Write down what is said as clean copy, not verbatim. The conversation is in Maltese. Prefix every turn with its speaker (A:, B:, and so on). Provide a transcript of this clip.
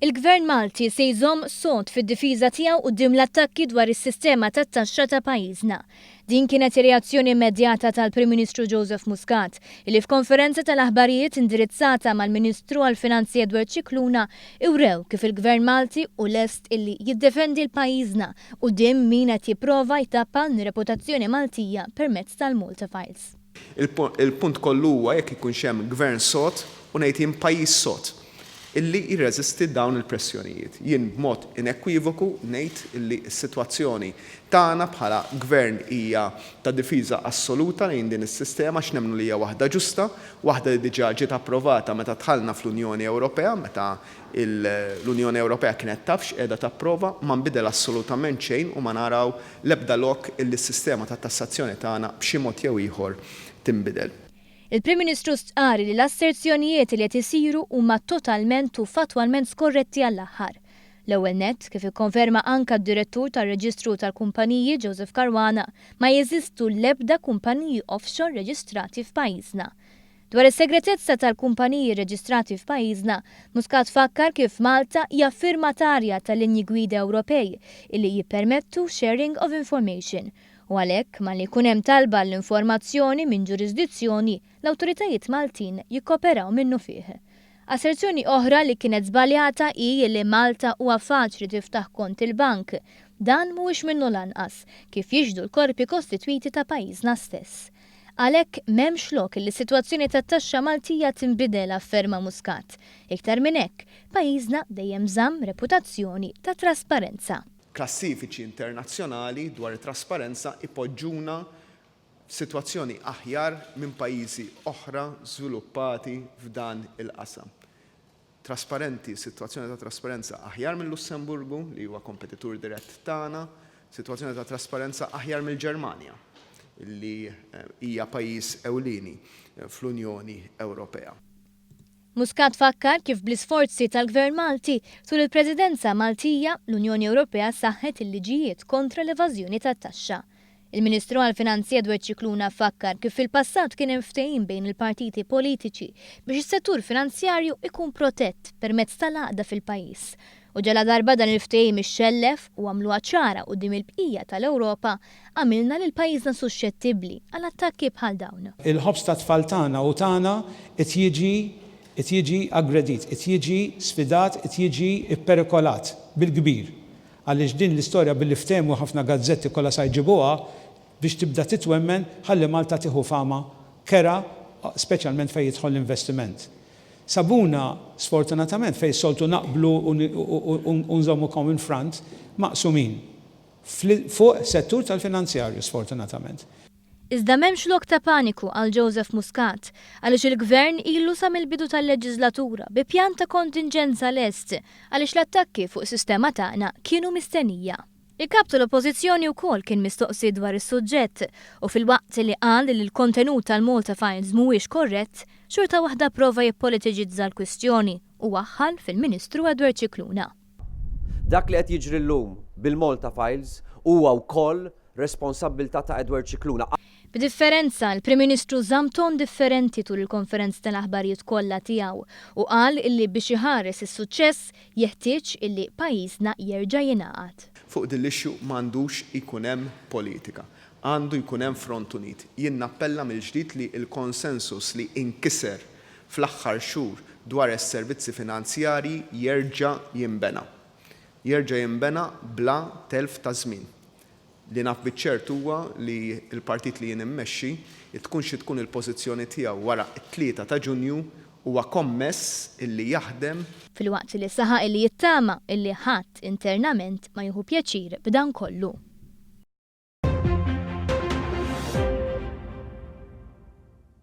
A: Il-Gvern Malti se jżomm sod fid-difiża tiegħu quddiem l-attakki dwar is-sistema tat-taxxa ta' pajjiżna. Din kienet ir-reazzjoni immedjata tal-Prim Ministru Joseph Muscat, illi f'konferenza tal-aħbarijiet indirizzata mal-Ministru għall-Finanzi Edward Scicluna iwrew kif il-Gvern Malti hu lest illi jiddefendi l-pajjiżna quddiem min qed jipprova jtappan ir-reputazzjoni Maltija permezz tal-Malta Files.
B: Il-punt kollu huwa jekk ikunx hemm gvern sod, u ngħid jien pajjiż sod, illi jirreżisti dawn il-pressjonijiet. Jien b'mod inekwivoku ngħid illi s-sitwazzjoni tagħna bħala gvern hija ta' difiża assoluta lejn din is-sistema għax nemmnu li hija waħda ġusta, waħda li diġà ġiet approvata meta dħalna fl-Unjoni Ewropea, meta l-Unjoni Ewropea kienet taf x'qiegħda tapprova, ma nbidel assolutament xejn u ma naraw l-ebda lok illi s-sistema ta' tassazzjoni tagħna b'xi mod jew ieħor tinbidel.
A: Il-Prim Ministru stqarr li l-asserzjonijiet li qed isiru huma totalment u fattwalment skorretti għall-aħħar. L-ewwel nett, kif ikkonferma anka d-Direttur tar-Reġistru tal-Kumpaniji Joseph Caruana, ma jeżistu l-ebda kumpaniji offshore reġistrati f'pajjiżna. Dwar is-segretezza tal-kumpaniji rreġistrati f'pajjiżna, Muscat fakkar kif Malta hija firmatarja tal-linji gwida Ewropej illi jippermettu sharing of information u għalhekk malli jkun hemm talba għall-informazzjoni minn ġurisdizzjoni, l-awtoritajiet Maltin jikkoperaw minnufih. Asserzjoni oħra li kienet żbaljata hi li Malta huwa faċli tiftaħ kont il-bank. Dan mhuwiex minnu lanqas, kif jixhdu l-korpi kostitwiti ta' pajjiżna stess. Għalhekk m'hemmx lok li s-sitwazzjoni tat-taxxa Maltija tinbidel afferma Muscat. Iktar minn hekk, pajjiżna dejjem żamm reputazzjoni ta' trasparenza.
B: Klassifiċi internazzjonali dwar it-trasparenza jpoġġuna f'sitwazzjoni aħjar minn pajjiżi oħra żviluppati f'dan il-qasam. Trasparenti, sitwazzjoni ta' trasparenza aħjar mil-Lussemburgu, li huwa kompetitur dirett tagħna, sitwazzjoni ta' trasparenza aħjar mill-Ġermanja, li hija pajjiż ewlieni fl-Unjoni Ewropea.
A: Muscat fakkar kif bl-isforzi tal-Gvern Malti, tul il-Presidenza Maltija, l-Unjoni Ewropea saħħet il-liġijiet kontra l-evażjoni tat-taxxa. Il-Ministru għall-Finanzi Edward Scicluna fakkar kif fil-passat kien hemm ftehim bejn il-partiti politiċi biex is-settur finanzjarju ikun protett permezz tal-għaqda fil-pajjiż. U ġaladarba dan il-ftehim ixxellef u għamluha ċara quddiem il-bqija tal-Ewropa, għamilna lil pajjiżna suxxettibbli għal attakki bħal dawn.
C: Il-ħobż tat-tfal tagħna u tagħna qed jiġi qed jiġi aggredit, qed jiġi sfidat, qed jiġi pperikolat bil-kbir. Għaliex din l-istorja billi ftehmu ħafna gazzetti kollha sa jġibuha biex tibda titwemmen ħalli Malta tieħu fama kerha speċjalment fejn jidħol l-investiment. Sabuna sfortunatament fejn s-soltu naqblu u nżommu common front maqsumin fuq settur tal-finanzjarju sfortunatament.
A: Iżda m'hemmx lok ta' paniku għal Joseph Muscat, għaliex il-Gvern ilu sa mill-bidu tal-leġiżlatura bi pjan ta' kontinġenza lest għaliex l-attakki fuq is-sistema tagħna kienu mistennija. Il-Kap tal-Oppożizzjoni wkoll kien mistoqsi dwar is-suġġett u filwaqt li qal li l-kontenut tal-Malta Files mhuwiex korrett, xorta waħda pprova jippolitiċizza l-kwistjoni u waħħal fil-Ministru Edward Scicluna.
D: Dak li qed jiġri llum bil-Malta Files huwa wkoll responsabbiltà ta' Edward Scicluna.
A: B'differenza, il-Prim Ministru żamm ton differenti tul il-konferenzi tal-aħbarijiet kollha tiegħu u qal illi biex iħares is-suċċess jeħtieġ illi pajjiżna jerġa' jingħaqad.
B: Fuq din l-issue m'għandux jkun hemm politika. Għandu jkun hemm front unit. Jien nappella mill-ġdid li l-consensus li inkiser fl-aħħar xhur dwar is-servizzi finanzjarji jerġa' jinbena. Jerġa' jinbena bla telf ta' żmien. Li naf biċ-ċert huwa li l-partit li jien immexxi, tkun xi tkun il-pożizzjoni tiegħu wara t-tlieta ta' Ġunju, huwa kommess illi jaħdem.
A: Filwaqt li saħaq illi jittama illi ħadd internament ma jieħu pjaċir b'dan kollu.